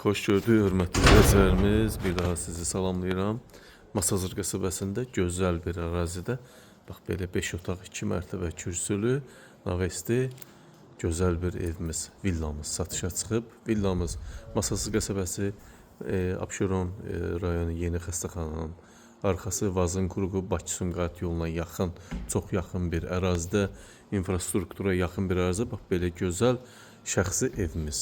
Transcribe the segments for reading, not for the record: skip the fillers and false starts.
Xoş gördük, hörmətli izləyicilərimiz. Bir daha sizi salamlayıram. Masazır qəsəbəsində gözəl bir ərazidə, bax belə 5 otaq, 2 mərtəbə kürsülü, navesti gözəl bir evimiz, villamız satışa çıxıb. Villamız Masazır qəsəbəsi, Abşeron rayonu Yeni Xəstəxananın arxası Vazın Kruqu Bakı-Sumqayıt yoluna yaxın, çox yaxın bir ərazidə, infrastruktura yaxın bir ərazidə, bax belə gözəl şəxsi evimiz.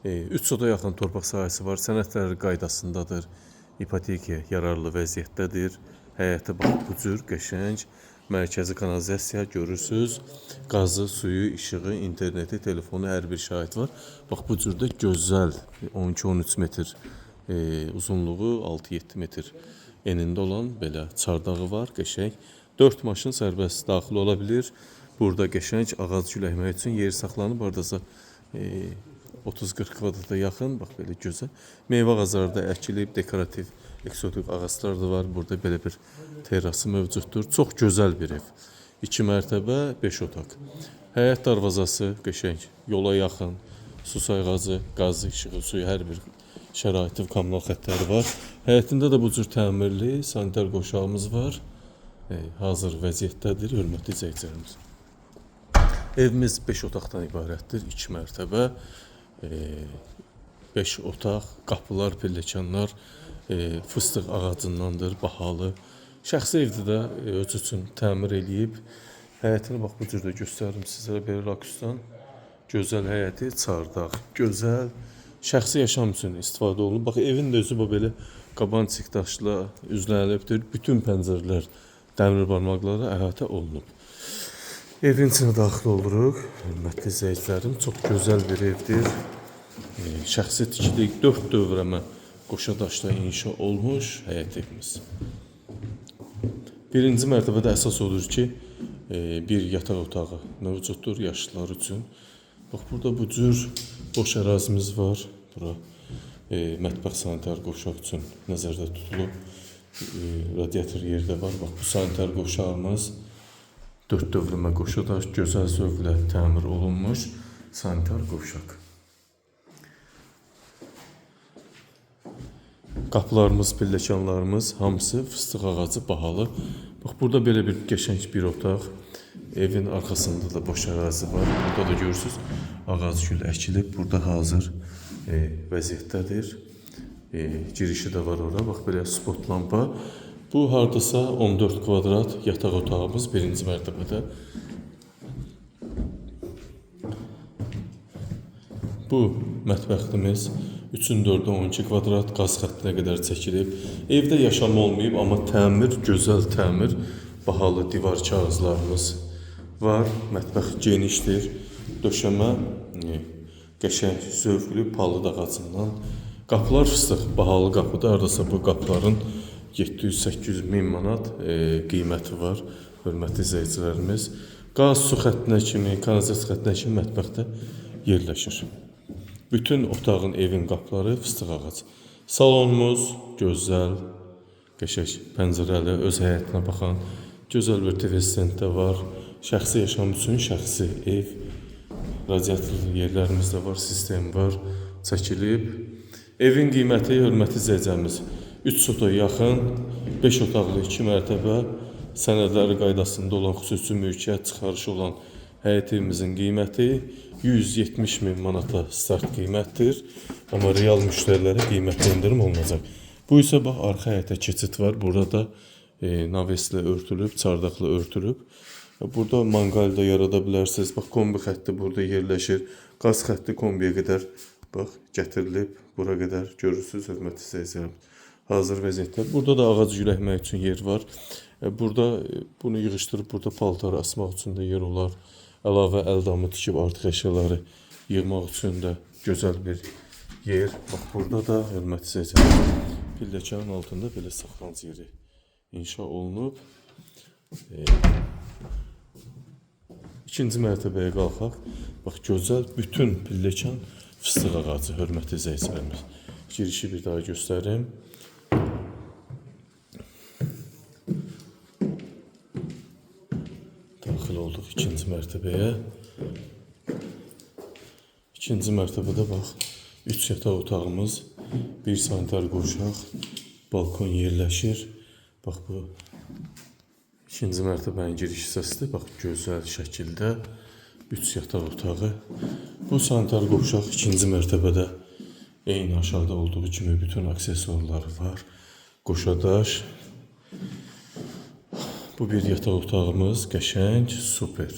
3 sota yaxın torpaq sahəsi var, sənədləri qaydasındadır, ipotekaya yararlı vəziyyətdədir. Həyəti bax bu cür qəşəng, mərkəzi kanalizasiya görürsüz. Qazı, suyu, işığı, interneti, telefonu, hər bir şahit var. Bax bu cür də gözəl 12-13 metr uzunluğu, 6-7 metr enində olan belə çardağı var, qəşəng. 4 maşın sərbəst daxil ola bilir. Burada qəşəng ağac gül əkmək üçün yer saxlanıb, hardasa 30-40 kvadrata yaxın, bax belə gözəl. Meyvə ağacları da əkilib, dekorativ, eksotik ağaclar da var. Burada belə bir terrası mövcuddur. Çox gözəl bir ev. 2 mərtəbə, 5 otaq. Həyət darvazası qəşəng, yola yaxın, su sayğacı, qazı, işığı, suyu, hər bir şəraiti, kommunal xəttləri var. Həyətində də bu cür təmirli sanitar qovşağımız var. Hazır vəziyyətdədir, hörmətli izləyicilərimiz. Evimiz 5 otaqdan ibarətdir, 2 mərtəbə, 5 otaq, qapılar, pilləkənlər fıstıq ağacındandır, bahalı. Şəxsi evdir də öz üçün təmir eləyib. Həyətini bax bu cür də göstərim sizə belə rakursdan. Gözəl həyəti, çardaq, gözəl. Şəxsi yaşam üçün istifadə olunub. Bax evin də özü belə qabançik daşla üzlənilibdir. Bütün pəncərələr dəmir barmaqları əhatə olunub. Evin içinə daxil oluruq. Hörmətli izləyicilərim, çox gözəl bir evdir. Şəxsi tikili 4 dövrəmə qoşa daşla inşa olmuş həyət evimiz. Birinci mərtəbədə əsas odur ki, bir yataq otağı mövcuddur yaşlılar üçün. Bax burada bu cür boş ərazimiz var. Bura mətbəx sanitar qovşaq üçün nəzərdə tutulub. Radiator yeri də var. Bax bu sanitar qovşağımız 4 dövrəmə qoşa daş, gözəl zövqlə təmir olunmuş sanitar qovşaq. Qapılarımız, pilləkənlərimiz hamısı fıstıq ağacı, bahalı. Bax burada belə bir qəşəng bir otaq. Evin arxasında da boş ərazi var. Burada da görürsüz ağac gül əkilib. Burada hazır vəziyyətdədir. Girişi də var ora. Bax belə spot lampa. Bu hardasa 14 kvadrat yataq otağımız birinci mərtəbədə. Bu mətbəximiz 3-ün 4-ə 12 kvadrat qaz xəttinə qədər çəkilib. Evdə yaşama olmayıb, amma təmir, gözəl təmir, bahalı divar kağızlarımız var. Mətbəx genişdir. Döşəmə qəşəng, zövqlü palıd ağacından. Qapılar fıstıq, bahalı qapıdır. Hardasa bu qapıların 700-800 min manat qiyməti var, hörmətli izləyicilərimiz. Qaz, su xəttinə kimi, kanalizasiya xəttinə kimi mətbəxdə yerləşir. Bütün otağın, evin qapıları fıstıq ağacı. Salonumuz gözəl, qəşəng pəncərəli, öz həyətinə baxan gözəl bir TV stend də var. Şəxsi yaşam üçün şəxsi ev, radiatorlu yerlərimiz də var, sistem var, çəkilib. Evin qiyməti, hörmətli izləyicilərimiz, 3 sota yaxın, 5 otaqlı 2 mərtəbə, sənədləri qaydasında olan, xüsusi mülkiyyət çıxarışı olan həyət evimizin qiyməti 170 min manata start qiymətdir. Amma real müştərilərə qiymətli endirim olunacaq. Bu isə bax arxa həyətə keçid var. Burada da naveslə örtülüb, çardaqla örtülüb. Burada manqal da yarada bilərsiniz. Bax kombi xətti burada yerləşir. Qaz xətti kombiyə qədər bax gətirilib bura qədər görürsüz, hörmətli izləyicilərimiz. Hazır vəziyyətdə. Burada da ağac gül əkmək üçün yer var. Burada bunu yığışdırıb burada paltar asmaq üçün də yer olar. Əlavə əl damı tikib artıq əşyaları yığmaq üçün də gözəl bir yer. Bax burada da hörmətli izləyicilər, pilləkənin altında belə saxlanıcı yeri inşa olunub. İkinci mərtəbəyə qalxaq. Bax gözəl bütün pilləkən fıstıq ağacı, hörmətli izləyicilərimiz. Girişi bir daha göstərim. Daxil olduq ikinci mərtəbəyə. İkinci mərtəbədə bax 3 yataq otağımız, bir sanitar qovşaq, balkon yerləşir. Bax bu ikinci mərtəbənin giriş hissəsidir. Bax gözəl şəkildə 3 yataq otağı. Bu sanitar qovşaq ikinci mərtəbədə eyni aşağıda olduğu kimi bütün aksesuarları var. Qoşadaş. Bu bir yataq otağımız, qəşəng, super.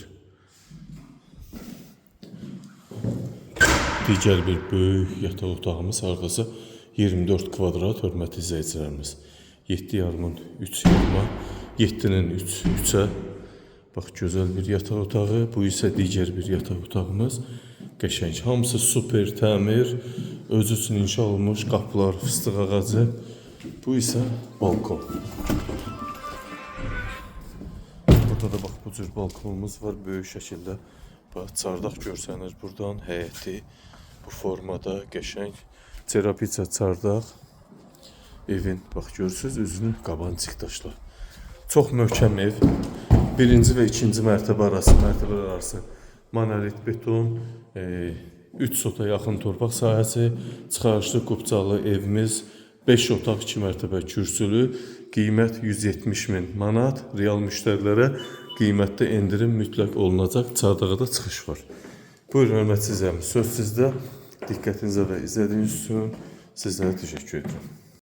Digər bir böyük yataq otağımız hardasa 24 kvadrat, hörmətli izləyicilərimiz. 7,5-ın 3,5-a, 7-nin 3, 3-ə. Bax gözəl bir yataq otağı. Bu isə digər bir yataq otağımız. Qəşəng. Hamısı super təmir. Özü üçün inşa olunmuş qapılar, fıstıq ağacı. Bu isə balkon. Burada da bax bu cür balkonumuz var böyük şəkildə. Bax çardaq görsənir buradan, həyəti bu formada qəşəng terapiça çardaq. Evin bax görürsüz üzünü qabancıq daşlar. Çox möhkəm ev. Birinci və ikinci mərtəbə arası, mərtəbələr arası monolit beton, 3 sota yaxın torpaq sahəsi, çıxarışlı kupçalı evimiz, 5 otaq 2 mərtəbə kürsülü, qiymət 170 min manat. Real müştərilərə qiymətdə endirim mütləq olunacaq. Çardağa da çıxış var. Buyurun hörmətli izləyicilər, söz sizdə. Diqqətinizə və izlədiyiniz üçün sizlərə təşəkkür edirəm.